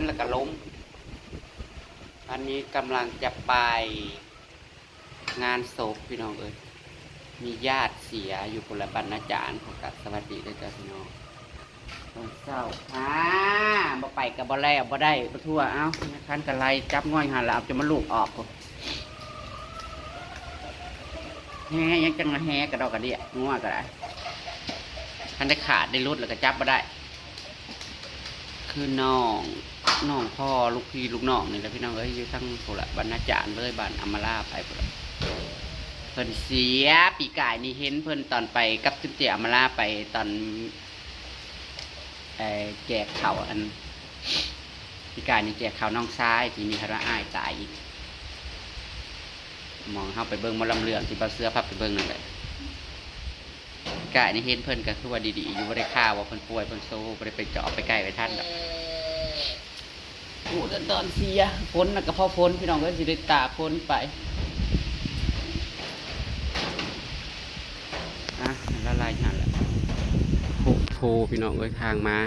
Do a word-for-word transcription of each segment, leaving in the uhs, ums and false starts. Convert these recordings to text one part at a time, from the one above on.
แล้วก็ล้ม อันนี้กำลังจะไปงานศพพี่น้องเอ้ย มีญาติเสียอยู่คนละบ้านอาจารย์ ผมก็สวัสดีด้วยจ้าพี่น้อง ตอนเช้า อ่า บ่ไปก็บ่แล้ว บ่ได้ บ่ทั่ว เอ้า คันกะไลจับง่อยหันแล้วเอาจะมาลูกออก แฮยังจังมาแฮกระดอกกระเดีย งัวก็ได้ คันได้ขาดได้หลุดแล้วก็จับบ่ได้ คือน้อง น้องพ่อลูกพี่ลูกน้องนี่แหละพี่น้องเอ้ย อยู่ทั้งพุ้นละ บ้านอาจารย์เลย บ้านอำมาลาไปพุ้นละ เพิ่นเสีย ปีกายนี่เห็นเพิ่นตอนไปกับจุ๊บเจยอำมาลาไปตอน เอ่อ แจกข้าวอัน ปีกายนี่แจกข้าวน้องชาย ปีนี้เพิ่นว่าอ้ายตายอีก หม่องเฮาไปเบิ่งหมอลำเรื่องที่บ่าวเสือพาไปเบิ่งนั่นแหละ กายนี่เห็นเพิ่นก็คือว่าดีๆ อยู่ บ่ได้ข่าวว่าเพิ่นป่วยเพิ่นโซ บ่ได้ไปเจาะไปใกล้ไปทันดอก โอ้ ตอนเสีย ฝนน่ะก็เพราะฝนพี่น้องเอ้ย สิได้ตากฝนไป อ่ะ ละลายหันละโอ้โห พี่น้องเอ้ย ทางมา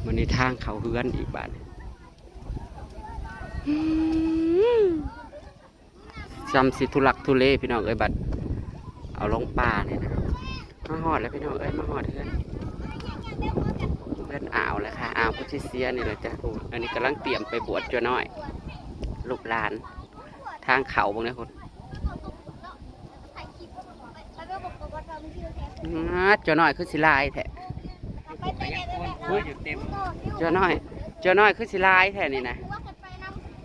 มันในทางเขาเฮือนอีกบาด ซ้ำสิทุลักทุเลพี่น้องเอ้ย บัดเอาลงป่านี่นะ มาฮอดแล้วพี่น้องเอ้ย มาฮอดเฮือน เฮือนอ่าวแล้วค่ะ อ่าวพุทธิเซียนี่แหละจ้ะ โอ้ อันนี้กำลังเตรียมไปบวชจัวน้อย ลูกหลาน ทางเขาเบิ่งเด้อคน อ่า จัวน้อยคือสิหลายแท้ จัวน้อย จัวน้อยคือสิหลายแท้นี่นะ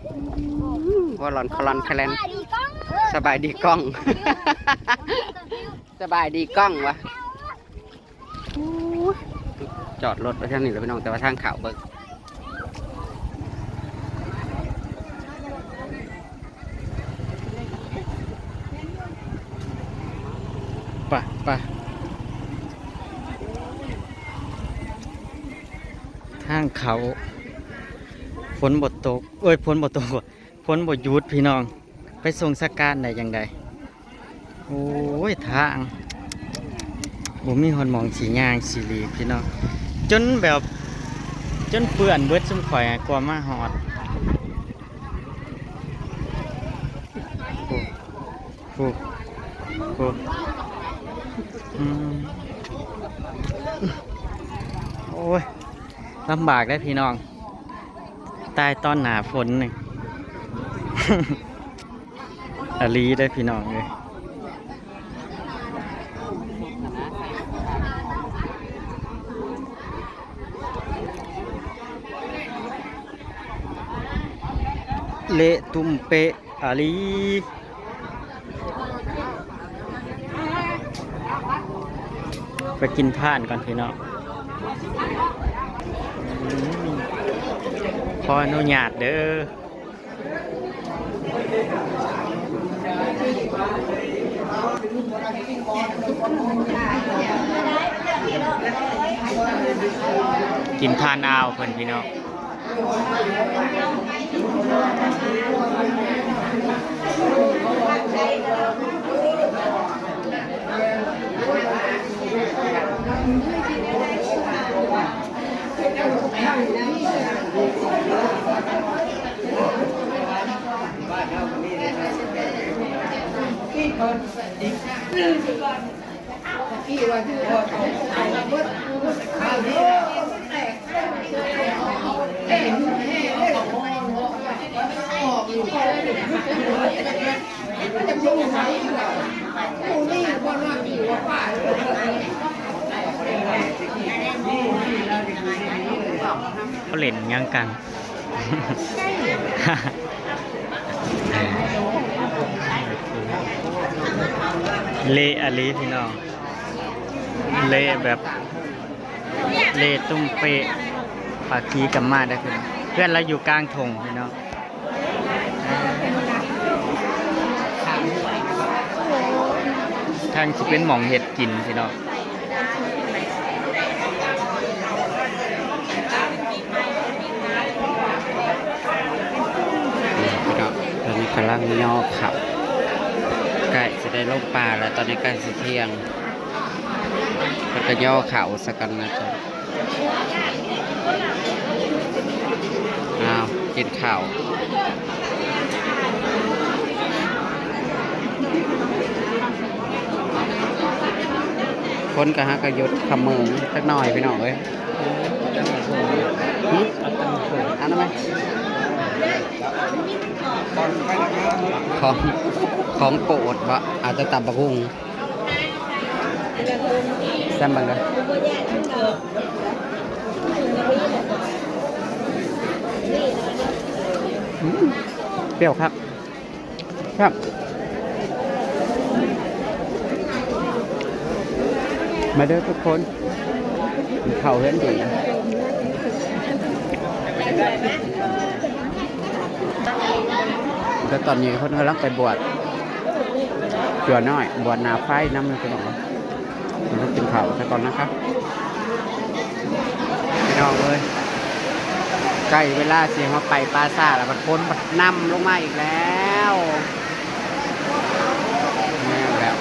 อืม วอลลอนคอลลอนแคลน สบายดีกล้อง สบายดีกล้องวะ อู้ย จอดรถไว้ทางนี้แล้วพี่น้อง แต่ว่าทางเขาเบิ่ง ไป ไป ทางเขา ฝนบ่ตก เอ้ย ฝนบ่ตก ฝนบ่หยุดพี่น้อง ไปส่งสักการได้จั่งใด โอ้ย ทาง บ่มีฮอดหม่องสิย่างสิหลีกพี่น้อง จนแบบ จนเปื้อนเบิดซุมข่อยอะ กว่ามาฮอด โอ้ โอ้ โอ้ อืม โอ้ย ลำบากเด้อพี่น้อง ตายตอนหน้าฝนนี่ อหลีเด้อพี่น้องเอ้ย เละตุ้มเป๊ะอหลี ไปกินผ่านก่อนพี่น้อง อืม ขออนุญาตเด้อ กินผ่านอ่าวเพิ่นพี่น้อง เขาเล่นหยังกัน เละอหลีพี่น้อง เละแบบ เละตุ้มเป๊ะ ปากผีกลับมาได้อพี่น้อง เพื่อนเราอยู่กลางทุ่งพี่น้อง ทางสิเป็นหม่องเฮ็ดกินพี่น้อง นี่พี่น้อง ตอนนี้กำลังย่อข้าว ใกล้สิได้ลงป่าแล้ว ตอนนี้ใกล้สิเที่ยง เพิ่นก็ย่อข้าวซะก่อนนะจ๊ะ กินข้าว คนก็หากะหยุดเขมิงจักหน่อยพี่น้องเอ้ย หึ เอาตำบักหุ่ง อันนั้นไหม ของ ของโปรดบ่ อาจจะตำบักหุ่ง แซมเบิ่งเด้อ อืม เปรี้ยวครับ ครับ มาเด้อทุกคน กินข้าวเฮือนดี แล้วตอนนี้เพิ่นกำลังไปบวช จั่วน้อย บวชหน้าไฟนำเลยพี่น้อง เดี๋ยวกินข้าวซะก่อนนะครับ พี่น้องเอ้ย ใกล้เวลาสิเฮาไปปราสาทแล้ว บัดฝนบัดนำลงมาอีกแล้ว แม่นแล้ว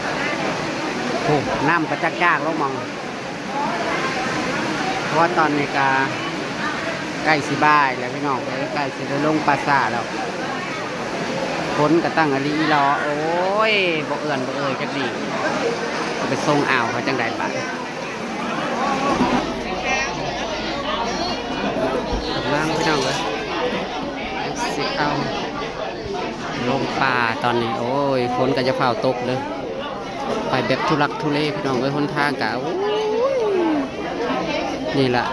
โอ้ นำกระจักจ้างลงหม่อง เพราะว่าตอนนี้ก็ใกล้สิบ่ายแล้วพี่น้องเอ้ย ใกล้สิได้ลงปราสาทแล้ว ฝนก็ตั้งอะลีอีหลอ โอ้ย บ่เอื่อนบ่เอ่ยจักดี ไปส่งอ่าวเขาจังใดบัด กำลังพี่น้องเอ้ย สิเอา ลงป่าตอนนี้ โอ้ย ฝนก็จะฟ้าวตกเลย ไปแบบทุลักทุเลพี่น้องเอ้ย หนทางก็ โอ้ย นี่แหละ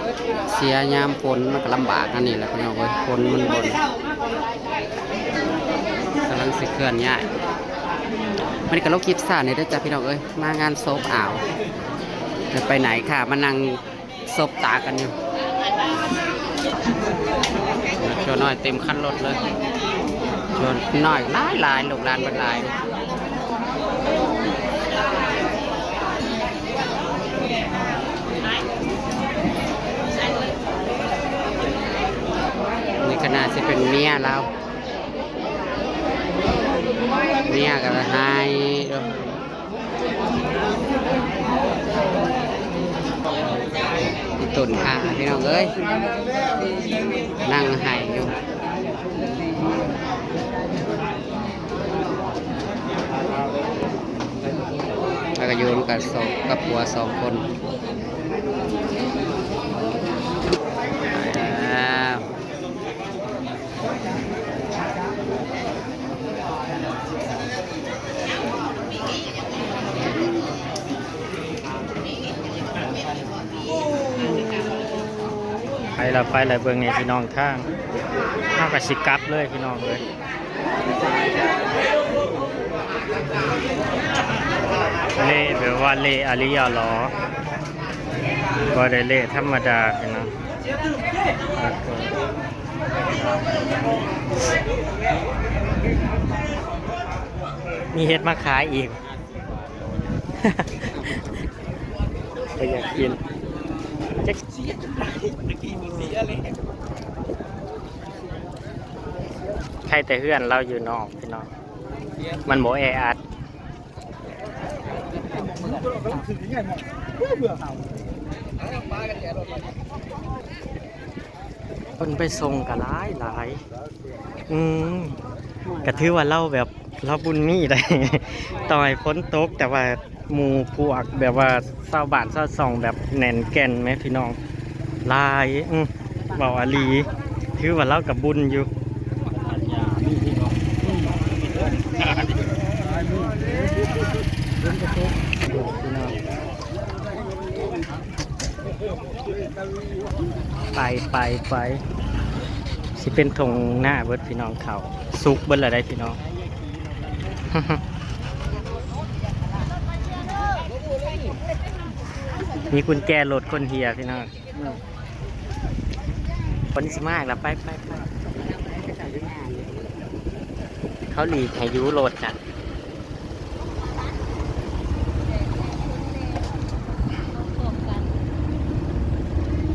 เสียยามฝนมันก็ลำบากอันนี้แหละพี่น้องเอ้ย ฝนมันบ่น กำลังสิเคลื่อนย้าย มันก็ลบคลิปสั้นนี่เด้อจ้ะพี่น้องเอ้ย มางานศพอ่าว จะไปไหนค่ะ มานั่ง สบตากันอยู่ จั่วน้อยเต็มคันรถเลย จั่วน้อยหลายหลาย ลูกหลานเพิ่นหลาย นี่ก็น่าสิเป็นเมียลาว เมียก็หายเด้อ ต้นขาพี่น้องเอ้ย นั่งไห้อยู่ แล้วก็อยู่นำกันสอง กับผัวสองคน อ่า ไปละ ไปละ เบิ่งนี่พี่น้องทาง เฮาก็สิกลับเลยพี่น้องเอ้ย เละแบบว่าเละอะลีอะหลอ บ่ได้เละธรรมดาพี่น้อง มีเห็ดมาขายอีก ก็อยากกิน จัก ใครแต่เฮือนเราอยู่นอกพี่น้อง มันบ่แออัด คนไปส่งก็หลายหลาย อืม ก็ถือว่าเราแบบ เราบุญมีได้ ต่อให้ฝนตก แต่ว่าหมู่พวกแบบว่าชาวบ้านชาวช่องแบบแน่นแก่นแหมพี่น้อง หลาย อืม เว้าอะลี ถือว่าเราก็บุญอยู่ ไป ไป ไป สิเป็นท่งนาเบิดพี่น้อง ข้าวสุกเบิดแล้วได้พี่น้อง มีกุญแจรถคนเฮียพี่น้อง คนสิมาอีกแล้ว ไป ไป ไป เขาหลีกให้อยู่รถจ้ะ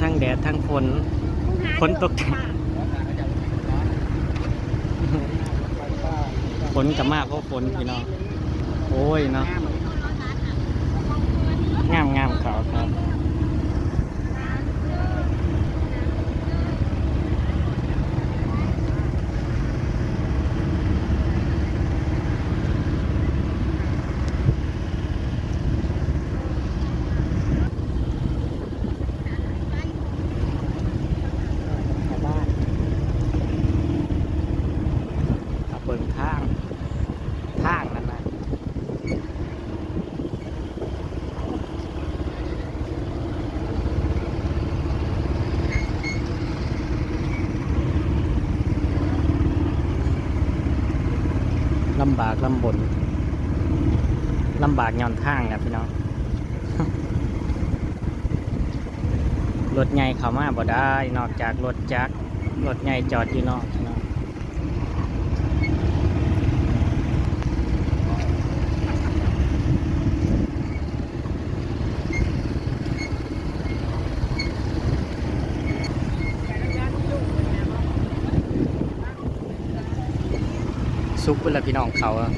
ทั้งแดดทั้งฝน ฝนตก ฝนก็มาเพราะฝนพี่น้อง โอ้ยเนาะ งามงามขาวครับ เ บากลำบน ลำบากย้อนทางแหละพี่น้อง รถใหญ่เข้ามาบ่ได้ นอกจากรถจักร รถใหญ่จอดอยู่นอกพี่น้อง สุกพุ้นละพี่น้อง เขาอะ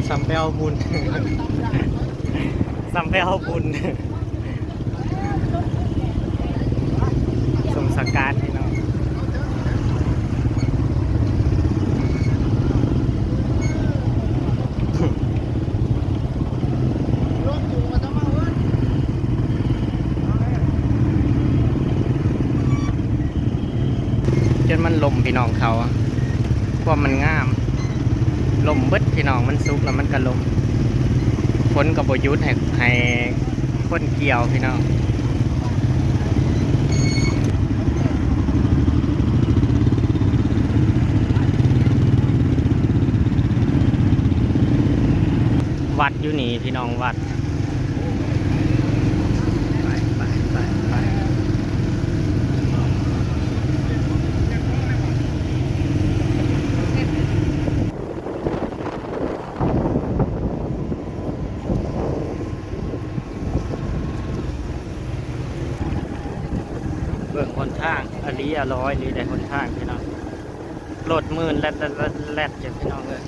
สำไปเอาบุญ สำไปเอาบุญ สงสการพี่น้อง จนมันล่มพี่น้องเขา ความมันงาม ล่มเบิดพี่น้อง มันสุกแล้วมันก็ล่ม ฝนก็บ่หยุดให้ ให้คนเกี่ยวพี่น้อง วัดอยู่นี่พี่น้อง วัด ไป ไป ไป ไป เบิ่งหนทาง อะลีอะลอย นี่ได้หนทางพี่น้อง รถหมื่นแล่น แล่น แล่น แล่นอยู่พี่น้องเอ้ย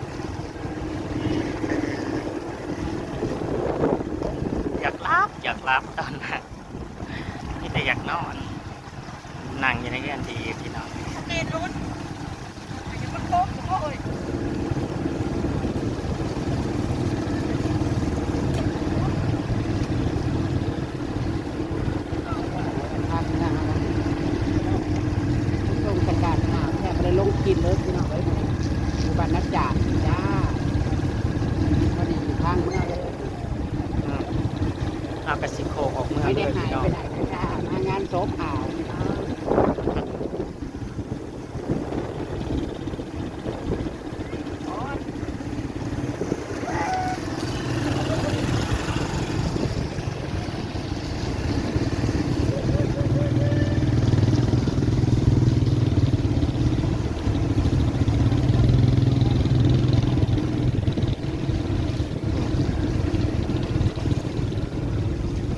อยากหลับ อยากหลับตอนนั้น มีแต่อยากนอน นั่งอยู่ในเรือนดีพี่น้อง สเตนรถ อย่ามาโค้งโอ้ย ลงสกัดหาแทบบ่ได้ลงกินเลยพี่น้องเอ้ย อยู่บ้านนาจาดจ้า พอดีทางเมืองเลย อืม เอากระสิโคกออกเมืองเลยพี่น้อง ไม่ได้หายไปไหนเลยจ้า มางานศพเอา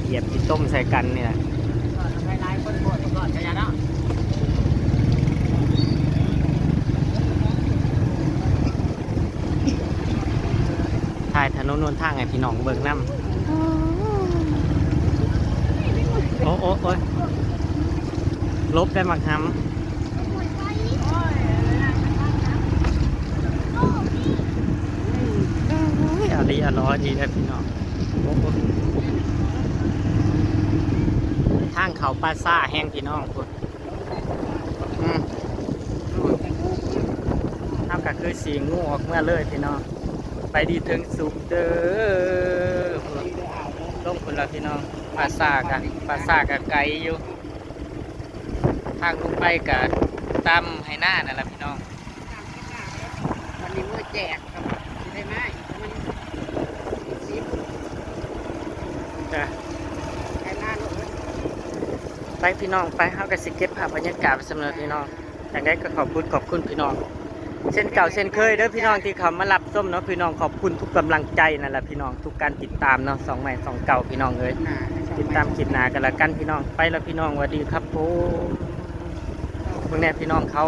เหยียบขี้ต้มใส่กันนี่แหละ ก่อนไปหลายคนโพดก่อนก็อย่าเนาะ ถ่ายถนนหนทางให้พี่น้องเบิ่งนำ โอ้ โอ้ โอ้ย หลบได้บักหำ โอ้ย อะลีอะลอดีเลยพี่น้อง โอ้โห ทางเข้าป่าช้าแฮงพี่น้องพุ้น อืม เฮาก็คือสิงูออกเมือเลยพี่น้อง ไปดีถึงสุขเด้อ ลงพุ้นละพี่น้อง ป่าช้าก็ ป่าช้าก็ไกลอยู่ ทางลงไปก็ตามไฮ่นานั่นล่ะพี่น้อง วันนี้มื้อแจกครับ สิได้มาอีกประมาณสิบ จ้ะ ไปมาโลด ไปพี่น้อง ไป เฮาก็สิเก็บภาพบรรยากาศไว้สำหรับพี่น้อง จั่งใดก็ขอบคุณ ขอบคุณพี่น้อง เช่นเก่าเช่นเคยเด้อพี่น้องที่เข้ามารับชมเนาะพี่น้อง ขอบคุณทุกกำลังใจนั่นแหละพี่น้อง ทุกการติดตามเนาะ ช่องใหม่ช่องเก่าพี่น้องเอ้ย ติดตามคลิปหน้ากันละกันพี่น้อง ไปแล้วพี่น้อง สวัสดีครับผม เบิ่งแน่พี่น้องเขา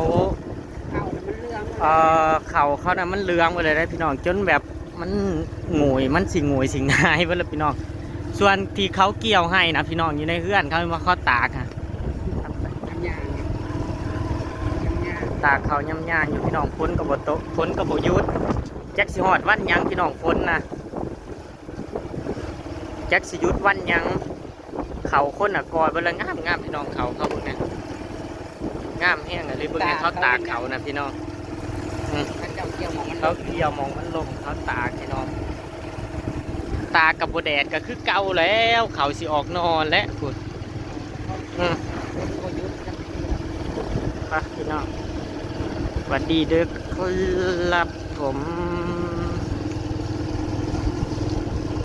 เขาน่ะมันเหลือง เอ่อ เขาเขาน่ะมันเหลืองไปเลยนะพี่น้อง จนแบบมันโงย มันสิโงยสิหงายไปแล้วพี่น้อง ส่วนที่เขาเกี่ยวให้นะพี่น้อง อยู่ในเฮือนเขาว่าเขาตากฮะ น้ำยางน้ำยาง ตากเขายำยางอยู่พี่น้อง ฝนก็บ่ตก ฝนก็บ่หยุด จักสิฮอดวันหยังพี่น้อง ฝนนะ จักสิหยุดวันหยัง เขาคนน่ะกอเบิดละ งามงามพี่น้อง เขาเขาเบิ่งนะ งามแฮงอะเลย เบิ่งในเขาตากเขานะพี่น้อง อืม เขาเจ้าเกี่ยวหม่องมัน เขาเกี่ยวหม่องมันลง เขาตากพี่น้อง ตากกับบ่แดดก็คือเก่าแล้ว เขาสิออกหน่อแล้วพุ้น อืม ไปพี่น้อง สวัสดีเด้อครับผม